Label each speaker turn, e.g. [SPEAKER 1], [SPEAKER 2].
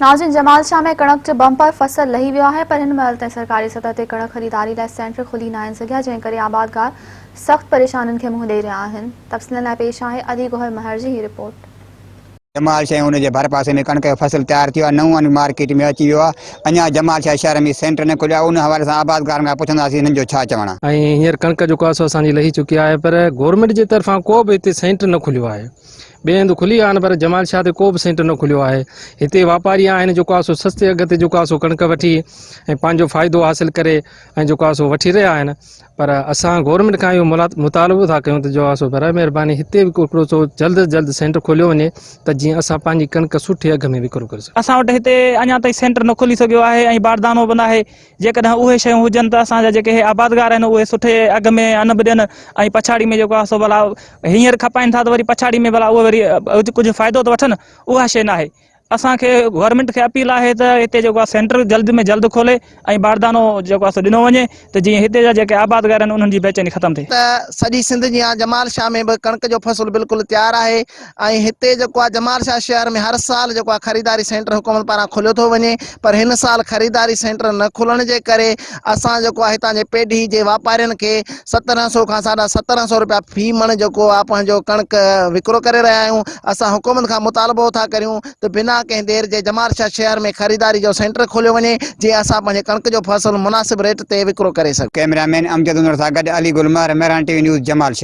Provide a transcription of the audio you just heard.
[SPEAKER 1] ناظرين جمال شاهه ۾ ڪڻڪ جو بمپر فصل لهي ويو آهي پر هن مهل تائين سرڪاري سطح تي ڪڻڪ خريداري لاء سينٽر کلي ناهن سگهيا جنهن ڪري آبادگار سخت پريشانين کي منهن ڏئي رهيا آهن تفصيلن لاء پيش آهي علي گوهر مهر جي هي رپورٽ.
[SPEAKER 2] جمال شاهه ۽ ان جي ڀرپاسي ۾ ڪڻڪ جو فصل تيار ٿيو آهي نئون ان مارڪيٽ ۾ اچي ويو آهي اڃا جمال شاهه شهر ۾ سينٽر نه کليو آهي ان حوالي سان آبادگارن کان پڇنداسين هنن جو ڇا چوڻ آهي.
[SPEAKER 3] ۽ هينئر ڪڻڪ جيڪو آهي سو اسان جي لهي چڪي آهي پر گورنمينٽ جي طرفان ڪو به هتي سينٽر نه کليو آهي. ٻئي هنڌ کلي ويا آهن پر جمال شاهه تي ڪو به سينٽر نه کليو آهي هتي واپاري آهن جيڪو آهي سو سستي اگهه تي جيڪو آهي سو ڪڻڪ وٺي ۽ پنهنجو فائدو حاصل ڪري ۽ جيڪو آهي سو وٺي رهيا آهن پر اسان گورنمينٽ کان اهو مطالبو ٿا ڪيون ته جو آهي سو برائي مهرباني هتي به هڪڙو سو جلد از جلد سينٽر کوليو وڃي ته جيئن اسان پنهنجي ڪڻڪ سٺي اگهه ۾ وڪرو ڪري سگهون.
[SPEAKER 4] اسان وٽ هتي اڃا تائين سينٽر نه کلي سگهيو آهي ۽ باردانو به ناهي جيڪڏهن اهي شيون هجن ته اسان جا جيڪي هي آبادگار آهن اهي سٺي اگهه ۾ ان به ڏين ۽ پڇاڙي ۾ جيڪو آهي سو ڀلا هينئر کپائين ٿا ته وري پڇاڙي ۾ ڀلا اهي وري ڪجهه فائدو ته وٺن اها شيء ناهي اسان کي گورنمينٽ کي اپيل آهي ته هتي جيڪو آهي سينٽر جلد ۾ جلد کولي ۽ باردانو جيڪو آهي سو ڏنو وڃي ته جيئن هتي جا جيڪي آبادگار آهن انهن جي بيچيني ختم ٿئي.
[SPEAKER 5] ته سڄي سنڌ جيان جمال شاهه ۾ به ڪڻڪ جو فصل بلڪل تيار آهي ۽ هتي جيڪو آهي جمال شاهه شهر ۾ هر سال جيڪو آهي خريداري سينٽر حڪومت پاران کوليو ٿو وڃي پر هن سال خريداري سينٽر نه کلڻ جي ڪري اسان جيڪو آهي هتان جي پيڍي جي واپارين کي 17 سو کان ساڍا 17 سو روپيا في مڻ جيڪو آهي پنهنجو ڪڻڪ وڪرو ڪري رهيا آهيون اسان حڪومت کان مطالبو ٿا ڪريون ته بنا ڪنهن دير جي جمال شاهه شهر ۾ خريداري جو سينٽر کوليو وڃي جيئن اسان پنهنجي ڪڻڪ جو فصل مناسب ريٽ تي وڪرو ڪري سگهون.
[SPEAKER 2] ڪئميرا مين امجد انڙ سان گڏ Ali Gul Mehar, Mehran T V news, Jamal Shah.